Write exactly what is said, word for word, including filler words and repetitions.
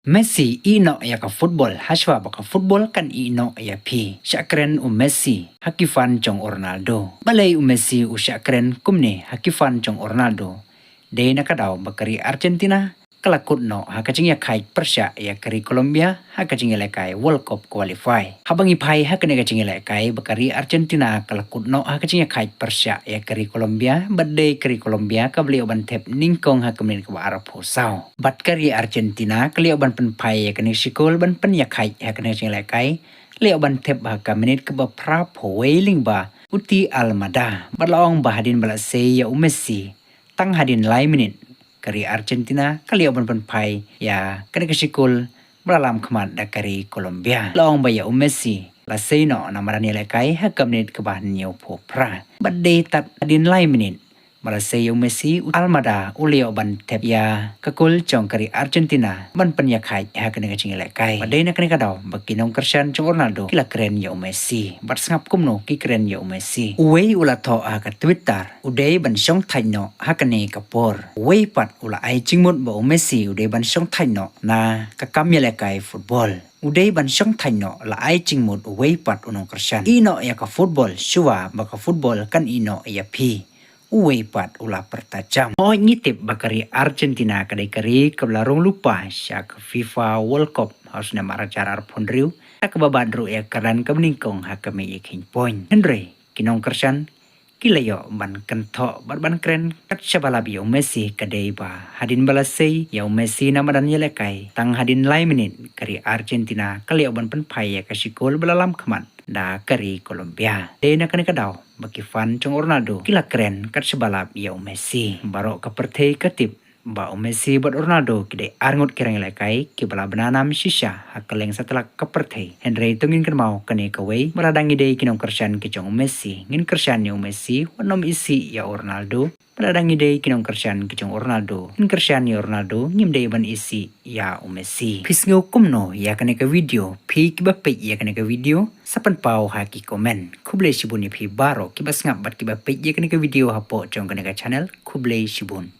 Messi, ïeh noh ïa ka football, hashwa ba ka football kan ïeh noh ïa phi. Shah kren u Messi ha ki fan jong u Ronaldo. Balei u Messi u shah kren kumne ha ki fan jong u Ronaldo? Dei na ka daw ba ka ri Argentina ka la kut noh ha ka jingïakhaid pyrshah ïa ka ri Colombia ha ka jingïalehkai World Cup qualify. Haba ngi phai ha kane ka jingïalehkai ba ka ri Argentina ka la kut noh ha ka jingïakhaid pyrshah ïa ka ri Colombia, bad dei ka ri Colombia kaba la ïoh ban thep nyngkong ha ka minit kaba arphew saw. Bad ka ri Argentina ka la ïoh ban pynphai ïa kane ka shikul ban pynïakhaid ha kane ka jingïalehkai, la ïoh ban thep ha ka minit kaba phraphew wei lyngba u Di Almada. Bad la ong ba hadien ba la sei ïa u Messi, tang hadien lai minit ka ri Argentina ka la ïoh ban pynphai ïa kane ka shikul ba la lam khmat da ka ri Colombia. La ong ba ïa u Messi la sei noh na madan ïalehkai ha ka minit kaba hynñiewphew phra. Bad dei tad hadien lai minit ba la sei ïa u Messi, u Almada u la ïoh ban thep ïa ka kol jong ka ri Argentina ban pynïakhaid ha kane ka jingïalehkai. Bad dei na kane ka daw ba ki nongkyrshan jong u Ronaldo ki la kren ïa u Messi. Bad sngap kumno ki kren ïa u Messi. Uwei u la thoh ha ka Twitter, u dei ban shong thait noh ha kane ka por. Uwei pat u la ai jingmut ba u Messi u dei ban shong thait noh na ka kam ïalehkai football. U dei ban shong thait noh, la ai jingmut uwei pat u nongkyrshan. Ïeh noh ïa ka football, shuwa ba ka football kan ïeh noh ïa phi. Uwei pat u la pyrta jam. Hooid, ngi tip ba ka ri Argentina ka dei ka ri kaba la rung lypa sha ka FIFA World Cup ha u snem ar hajar arphew hynriew, ha kaba bat ruh ïa ka run kaba nyngkong ha ka mih ïa ki point. Hynrei ki nongkyrshan ki la ïoh ban kynthoh bad ban kren kat shaba lap ïa u Messi, ka dei ba hadien ba la sei ïa u Messi na madan ïalehkai, tang hadien lai minit ka ri Argentina ka la ïoh ban pynphai ïa ka shikul ba la lam khmat da ka ri Colombia. Dei na kane ka daw ba ki fan jong u Ronaldo ki la kren kat shaba lap ïa u Messi. Baroh ka pyrthei ka tip ba u Messi bad u Ronaldo ki dei arngut ki rang ïalehkai kiba la bna nam shisha ha kylleng satlak ka pyrthei. Hynrei to ngin kynmaw kane kawei, ba lada ngi dei ki nongkyrshan ki jong u Messi, ngin kyrshan ïa u Messi, wat nym isih ïa u Ronaldo. Ba lada ngi dei ki nongkyrshan ki jong u Ronaldo, ngin kyrshan ïa u Ronaldo, ngim dei ban isih ïa u Messi. Phi sngew kumno ïa kane ka video? Phi kiba peit ïa kane ka video, sa pynpaw ha ki comment. Khublei shibun ïa phi baroh kiba sngap bad kiba peit ïa kane ka video hapoh jong kane ka channel. Khublei shibun.